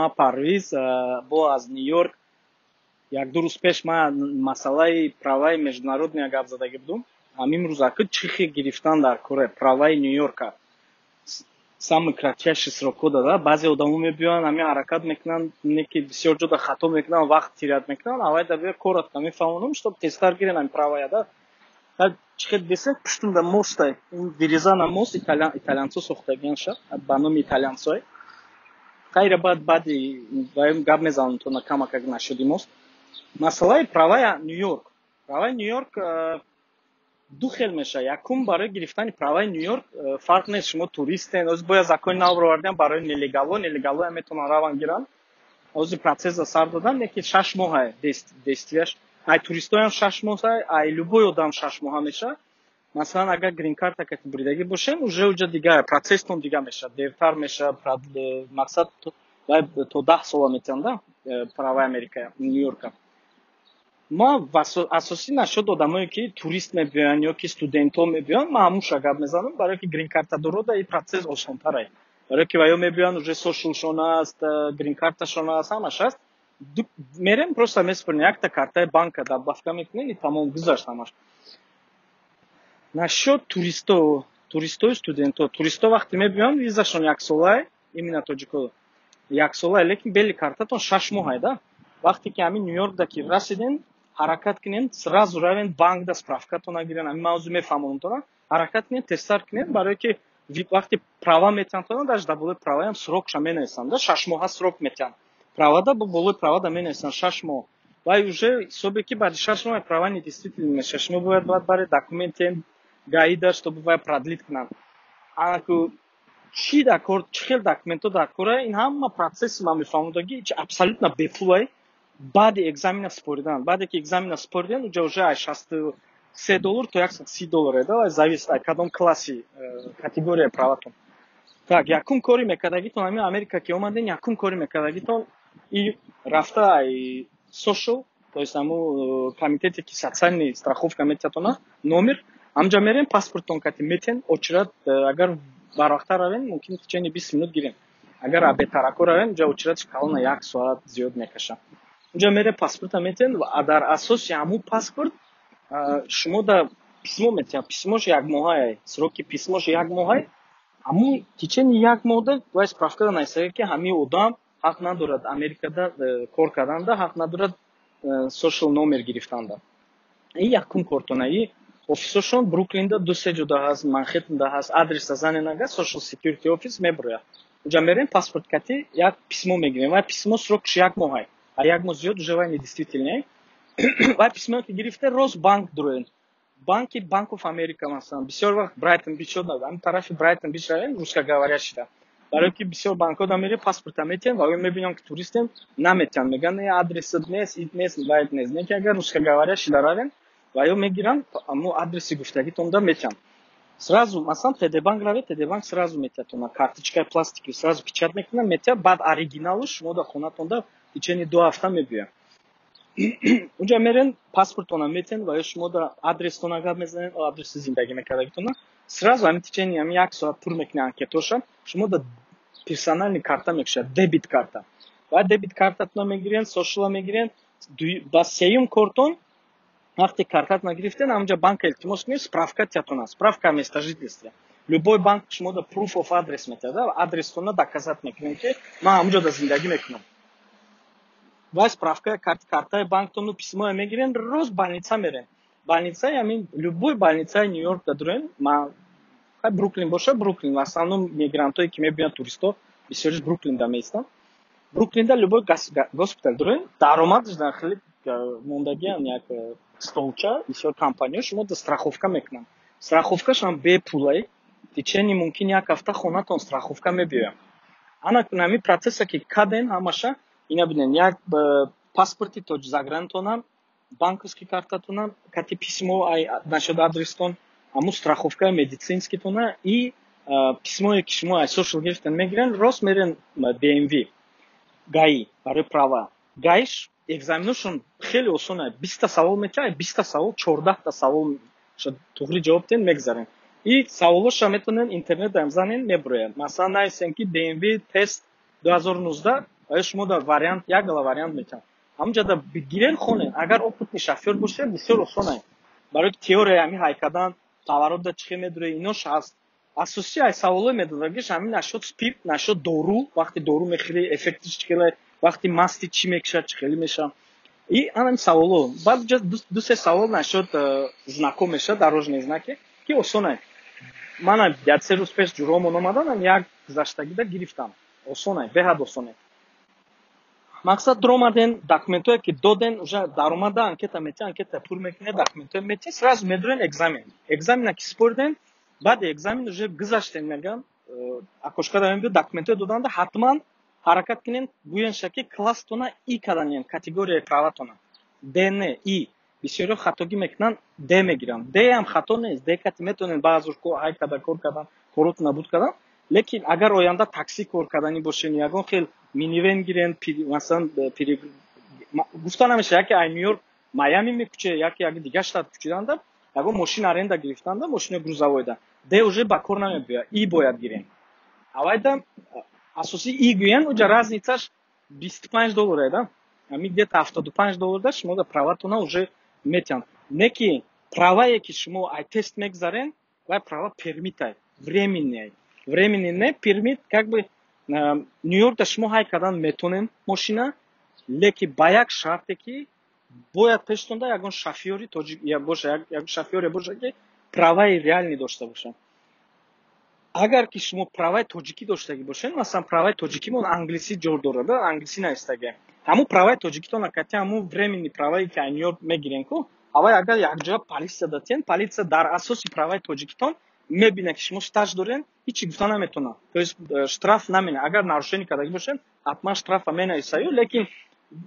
Ман Парвиз, бо аз Нью-Йорк. Як-ду рӯз пеш ман масъалаи праваи международния гап задагӣ будум. Ҳамин рӯз аки чӣ хел гирифтан дар кора праваи Нью-Йорка. Самый кратчайший срок дада. Баъзе одамо мебиёянд, ҳамин ҳаракат мекунанд, не ки бисёр ҷода хато мекунанд, вақт терять мекунанд. Аввал да биё коротко мефаҳмонам, чтоб тезтар гирен ҳамин правая да. Чӣ хел десен, пуштунда мостай. Ин Верразано мост итальянцо сохтагиан ша, ба номи итальянцое. Хайра, баъд баъди гап мезанам то на камакак нашуди мост. Масъалаи правая Нью-Йорк. Праваи Нью-Йорк ду хел мешавад. Якум, барои гирифтани праваи Нью-Йорк фарқ нест, шумо туристен. Ҳозир бояд закони нав баровардиам барои нелегало, нелегалоям метавонанд раванд гиранд. Ҳозир процесса сар додан, лекин 6 моҳа действияш. Ай туристоям 6 моҳа, ай любой одам 6 моҳа мешавад. Масалан, агар грин-карта кати буридагӣ бошем, уже уҷа дигар процесстон дига мешавад, дертар мешавад. Мақсад, то 10 сола метиҳанд да праваи Америка, Нью-Йорка. Ма асосӣ нашуд одамое ки турист мебиёянд ё ки студентҳо мебиёянд, ман ҳамуша гап мезанам, барое ки грин-карта дорода и процесс осонтарае. Барое ки ваё мебиёянд, уже social-шон аст, грин-карташон аст, ҳамаш аст. Мерем, просто месупорем, якта картаи банка добавка мекунем и тамом, гузашт ҳамаш. Насчёт туристо, туристои студентҳо. Туристо вақте мебиёянд, визашон яксолае, именно тоҷико яксолае, лекин бели картатон 6 моҳае да. Вақте ки ҳамин Нью-Йоркда ки расиден, ҳаракат кунен, сразу равен банкда, справкатона гирен. Ҳамин мавзӯъ мефаҳмонам, ҳаракат кунен, тезтар кунен, барое ки вақте права метиҳанд тона, даже дар болои праваям срокша менависанд да, 6 моҳа срок метиҳанд правада, болои правада менависанд 6 моҳ. Вай уже ҳисобе ки баъди 6 моҳ права недействительный мешавад, шумо бояд бояд баре документен ГАИда, чтобы вай продлить кунанд. Анаку чӣ дар кор, чӣ хел документҳо дар кора, ин ҳама процесси ман мефаҳмондагӣ абсолютно бепулай. Баъди экзамена споридан, баъде ки экзамена споридан, уҷа уже ай 63 доллар то 130 доллар да, зависит ай кадом класси, категорияи праватон. Так, якум кори мекардагитон ҳамин Америка ки омаден, якум кори мекардагитон и рафта ай social, то есть ҳаму комитете ки социальный страховка метиҳатона номер, ҳамҷа мерем, паспорттон кати метен, очередь агар барвақттар равем, мумкин в течение 20 минут гирем. Агар абетарако равем, уҷа очередьш калона, як соат зиёд мекашад. Унҷа мере, паспорта метиҳен ва дар асоси ҳамун паспорт шумо да письмо метиҳанд. Письмош як моҳае, сроки письмош як моҳае. Ҳамун течение як моҳда вай справкада нависага, ки ҳамин одам ҳақ надорад Америкада кор карданда, ҳақ надорад social номер гирифтанда. И якум кортона. И офисошон Бруклинда ду се ҷода ҳаст, Манхеттенда ҳаст. Адреса занен, ага social security office меброяд. Унҷа мерем, паспорт кати як письмо мегирем. Вай письмо срокш як моҳае, а як моҳ зиёд уже вай недействительный. Вай письмо ки гирифта, рост банк дуроен, банки Bank of America, масалан, бисёр вақт Брайтон Бич, ҳамин тарафи Брайтон Бич равем, русскоговорящийда, барое ки бисёр банкҳо да мерем, паспорта метиҳем ва мебинам ки туристем, наметиҳанд, мегӯянд не, адресат нест, ит нест, вайт нест. Не ки агар русскоговорящийда равем, ва ё мегиранд, амо адреси гуфтагитонда метиҳанд сразу. Масалан, ТД банк равед, ТД банк сразу метиҳад тона, карточкаи пластики сразу печать мекунад, метиҳад, баъд оригиналу шумо да хонатонда в течение 2 ҳафта мебиёяд. Унҷа мерен, паспортона метиҳен ва ё шумо да адрестона гап мезанед, адреси зиндагӣ мекардагитона, сразу ҳамин течение ҳамин як соат пур мекунед анкетоша, шумо да персональный карта мекушад, дебит карта. Баъд дебит картатона мегирен, social-а мегирен. Ба сеюм кортон, вақте картатона гирифтен, ҳамунҷа банка илтимос кунед, справка тиятона, справка о место жительстве. Любой банк шумо да proof of address метиҳад, адрестона доказать мекунем, ки ман ҳамунҷо да зиндагӣ мекунам. Вай справка, картаи банктону письмоя мегирен, рост больница мерен. Больницаи ҳамин любой больницаи Нью-Йорк да дуроен, Бруклин боша, Бруклин, в основном мигрантое ки мебиёянд, туристо бисёриш Бруклинда меистанд. Бруклинда любой госпитал дуроен, даромадаш дар хеле мондагиан як столча, бисёр компаниё шумо да страховка мекунанд. Страховкашам бепулай, течение мумкин як ҳафта хонатон страховка мебиёяд. Ана ҳамин процесса ки каден ҳамаша, ина бинен: як паспорти тоҷ загрантона, банковский картатона кати письмо насчет адрестон, ҳамун страховкаи медицинскитона и письмое ки шумо аз social гирифтен, мегирен, рост мерен DMV, ГАИ, барои права. ГАИш экзаменошон хеле осон, 20-та савол метиҳад, 20-та савол 14-та савол туғри ҷавоб диҳен, мегзарен. И саволоша метавонен интернетам занен, меброяд. Масалан, нависен ки DMV тест 2019. Ва шумо дар вариант, як гала вариант метиҳанд. Ҳамунҷа бигирен, хонен. Агар опытный шофёр бошед, бисёр осонае. Барои теория ҳами ҳай кардан, поворот да чихе медуре, инош ҳаст. Асосӣ ай саволое медодагиш ҳамин насчёт спирт, насчёт дору, вақте дору мехӯрӣ, эффектиш чӣ хеле, вақти масти чӣ мекушад, чӣ хеле мешавад. И анами саволо. Баъд ду се савол насчёт знако мешавад, дорожные знаки, ки осонае. Мана 1-3 рӯз пеш ҷуромон омадан, як гузаштагида гирифтам. Осонае, беҳад осонае. Мақсад, дуромаден, документое ки доден, уже даромада анкета мети, анкета пур мекунед, документое мети, сразу медурен экзамен. Экзамена ки спорден, баъди экзамен уже гузаштен, меган, окошкада мебиёд, документое доданда ҳатман ҳаракат кунен, гӯенша ки класстона И каданен, категорияи праватона. Д не, И. Бисёриҳо хатогӣ мекунанд, Д мегиранд. Д ҳам хато нест, Д кати метавонед баъзур ҳай када кор кардан, коротона буд кардан, лекин агар оянда такси кор карданӣ бошен, ягон хел минивэн гирен, масалан, гуфта намешавад, яке ай Нью-Йорк Майами мекуче, яке як дигар штат кучиданда, ягон мошин аренда гирифтанда, мошини грузовойда Д уже ба кор намебиёяд, И бояд гирем. Авайда асосӣ И гӯянд, уҷа разницаш 25 доллар да, ами где-то 75 доллар да шумо да праватона уже метиҳанд. Не ки правае ки шумо ай тест мегзарен, вай права пермитай, временный, временный не пермит, как бы Нью-Йоркда шумо ҳай кардан метонем мошина, лекин ба як шарте, ки бояд пештонда ягон шофёри тоҷик боша, як шофёре боша, ки праваи реальный дошта боша. Агар ки шумо праваи тоҷикӣ доштагӣ бошед, масалан, праваи тоҷикимон англисӣ ҷор дорад, англисӣ навистагӣ, ҳамун праваи тоҷикитон акати ҳамун временный правае ки ай Нью-Йорк мегирем ку, авай агар якҷоя полиция датен, полиция дар асоси праваи тоҷикитон мебинад, ки шумо стаж дорен, ҳичи гуфта наметавонад, то есть штраф намена. Агар нарушение кардагӣ бошед, ҳатман штрафа менависаю, лекин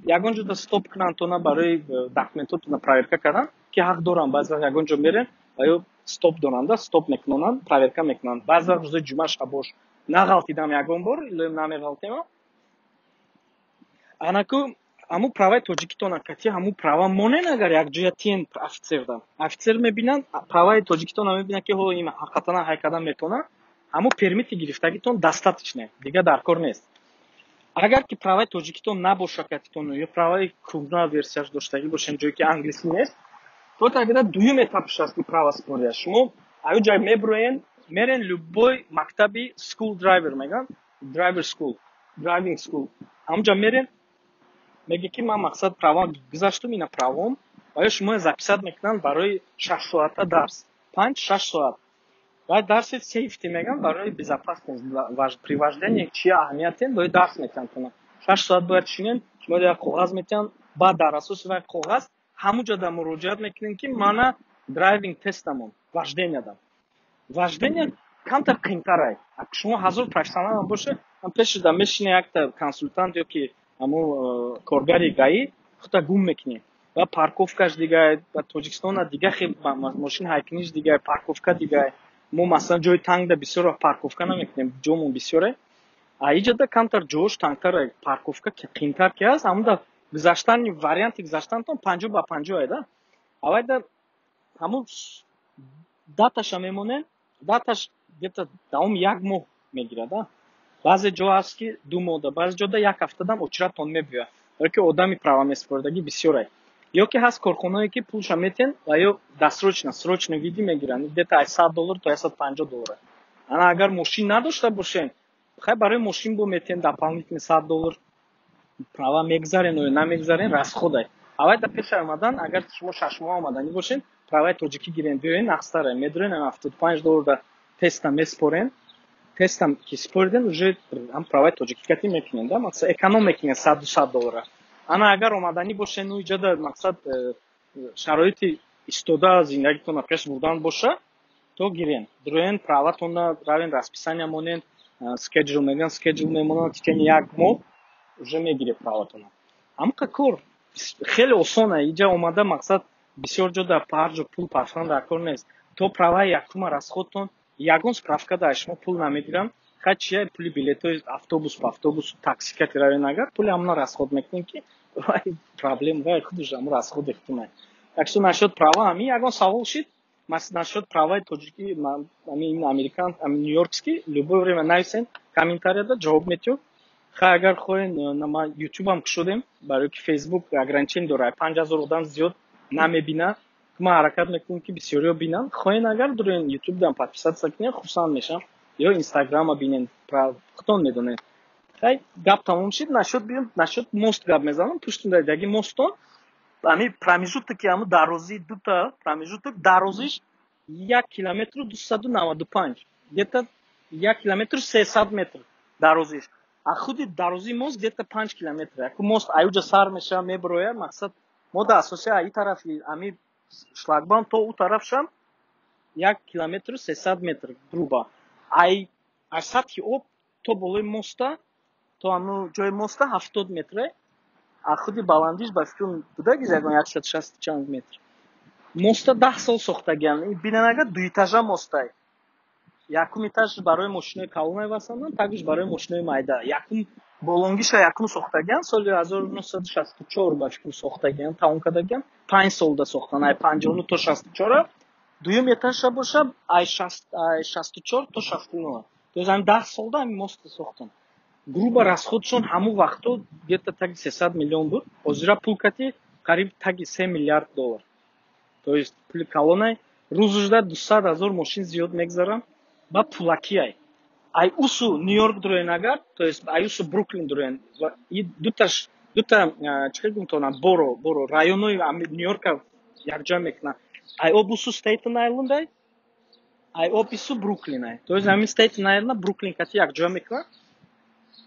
ягон ҷода стоп кунанд тона барои документотона проверка кардан, ки ҳақ доранд, баъзе вақт ягон ҷо мерен ва ё стоп доранда, стоп мекунонанд, проверка мекунанд. Баъзе вақт рӯзои ҷумъа, шабош нағалтидам ягон бор, илоим намеғалтем. Анаку ҳамун праваи тоҷикитона кати ҳамун права монен, агар якҷоя тиен офицерда, офицер мебинанд праваи тоҷикитона, мебинанд, ки ҳо, ин ҳақиқатан ҳай кардан метавонад, ҳамун пермити гирифтагитон достаточно, дигар дар кор нест. Агар ки праваи тоҷикитон набоша катитон ё праваи кӯҳна версияш доштагӣ бошем, ҷое ки англисӣ нест, то тогда дуюм этапш аст, ки права спория. Шумо аю ҷай меброен, мерен любой мактаби school driver меган, driver school, driving school, ҳамунҷа мерен, меге ки ман, мақсад, права гузаштум, ина правом. Ва ё шумо записать мекунанд барои 6 соата дарс, 5-6 соат. Ва дарси safety меган, барои безопасность при вождении, чи аҳамиятен, бояд дарс метиҳанд тона. 6 соат бояд шинен, шумо як коғаз метиҳанд, баъд дар асоси вай коғаз ҳамунҷо да муроҷиат мекунем, ки мана driving тестамон, вождениядам. Вождение камтар қимтарай. Шумо ҳазор профессионалам боше, пешида мешине якта консултант ё ки ҳамун коргари ГАИ, худта гум мекунӣ. Ва парковкаш дигай, ба Тоҷикистона дига хел мошин ҳайкуниш дигай, парковка дигай. Мо, масалан, ҷои тангда бисёр вақт парковка намекунем, ҷомон бисёре. А иҷода камтар ҷош тангтар, парковка қиинтар ки ҳаст, ҳамуда гузаштани варианти гузаштантон 50 ба 50 да. Авайда ҳамун даташа мемонем, даташ где-то давоми як моҳ мегирад. Баъзе ҷо ҳаст, ки 2 моҳда, баъзе ҷода як ҳафтадам очередтон мебиёяд, барое ки одами права месупоридагӣ бисёре. Ё ки ҳаст корхонаое, ки пулша метиҳанд ва ё досрочно, срочно види мегиранд, где-то аз 100 доллар то 150 доллар. Ана агар мошин надошта бошем, хай, барои мошин бо метиҳем дополнительно 100 доллар, права мегзарен ё намегзарен, расходай. Аввал пеш омадан, агар шумо 6 моҳ омаданӣ бошен, праваи тоҷикӣ гирен, биёен, нақстара медурен, 75 доллар да теста меспорен. Тестам ки спориден, уже ҳам праваи тоҷикӣ кати мекунен да, мақсад, эконом мекунен 100-200 доллара. Ана агар омаданӣ бошен, иҷода, мақсад, шароити истода зиндагитона пеш бурдан боша, то гирен, дуроен, праватона равен, расписания монен, schedule меган, schedule мемонанд, течение як моҳ уже мегире праватона. Ҳамақа кор хеле осона. Иҷа омада, мақсад, бисёр ҷо дар ҳар ҷо пул партофтан дар кор нест. То праваи якума расходтон, ягон справка дар шумо пул намегирам. Хай, чия, пули билетҳои автобус, ба автобусу такси кати равен, агар пули ҳамона расход мекунем, ки вай проблем, вай худаш ҳамо расходи худунай. Так что насчёт права ҳами ягон савол шид, насчёт праваи тоҷикӣ, ами американ, ами нью-йоркский, любое время нависен комментарияда, ҷавоб метиҳем. Хай, агар хоҳен, ма Ютубам кушодем, барои ки Фейсбук ограничение дорад, 5000 одам зиёд намебина. Ман ҳаракат мекунам, ки бисёриҳо бинанд. Хоҳен, агар дуроен, Ютуб дам подписаться кунед, хурсанд мешам, ё Инстаграма бинен, худтон медонед. Хай, гап тамом шид. Нашуд, биём, нашуд мост гап мезанам. Пуштундаги мостон ами промежуток, ки ҳаму дарозии дута промежуток, дарозиш 1 километру 295, где-то 1 километру 300 метр дарозиш, а худи дарозии мост где-то 5 километр. Яку мост аюҷа сар мешава, мебирояд. Мақсад, мо да асоси аи тарафи ами шлагбаум то ӯ тарафшам 1 километру 300 метр грубо. Ай аз сатҳи об то болои моста, то ҳамун ҷои моста 70 метре, а худи баландиш, ба фикрам, будаги ягон 160 чанд метр. Моста 10 сол сохтагиан. Бинен, агар дуэтажа мостай, якум этаж барои мошинои калон васандан, тагиш барои мошинои майда. Якум болонгиша якум сохтагиан, соли 1964, ба фикрам, сохтагиан, тамом кардагиан, 5 солда сохтан, ай 59 то 64-а. Дуюм этажша боша, ай 64 то 69. То есть ами 10 солда ами моста сохтан. Грубо, расходшон ҳамун вақто где-то таги 300 миллион буд, ҳозира пул кати қариб таги 3 миллиард доллар. То есть пули калонай. Рӯзужда 200 000 мошин зиёд мегзаранд ба пулакиай. Ай усу Нью-Йорк дуроен агар, то есть ай усу Бруклин дуроен, дуташ, дута, чӣ хел гумтонам, боро районои Нью-Йорка якҷоя мекунад. Ай об усу Стейтен Айлендай, ай об ису Бруклинай. То есть ҳамин Стейтен Айленда Бруклин кати якҷоя мекунад.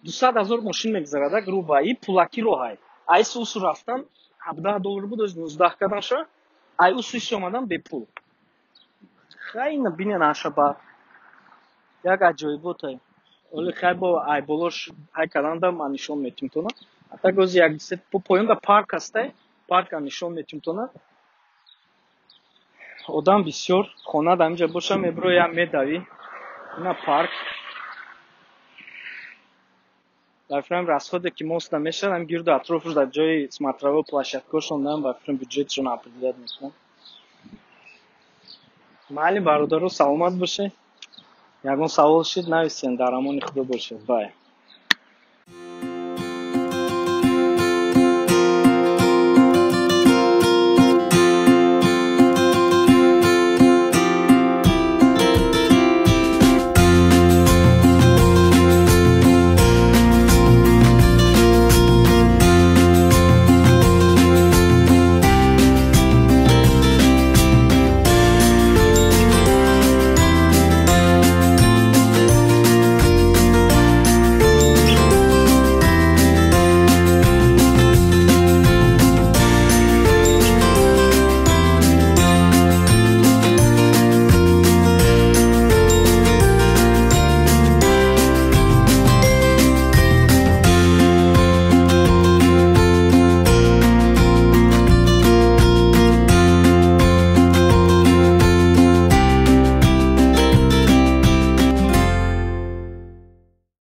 200 000 мошин мегзарада, грубо, и пулакӣ роҳай. Ай усу рафтан 17 доллар буд, оз 19 кардан. Ай усу иси омадан бепул. Хайна, бинен, аша ба як аҷоиботай. Оли хай, бо ай болош ҳай карданда ман нишон метим тона. А так ози як поёнда парк ҳастай, паркам нишон метим тона. Одам бисёр, хона дар инҷа боша, мебироям, медавӣ. Ина парк. Дар фикрам, расходе ки моста мешавад, ҳам гирду атрофаш, дар ҷои смотровой площадкошон ам, ба фикрам, бюджетшон определять мекунанд. Майли, бародаро, саломат бошед. Ягон савол шид, нависен. Дар амони Худо бошед, бай.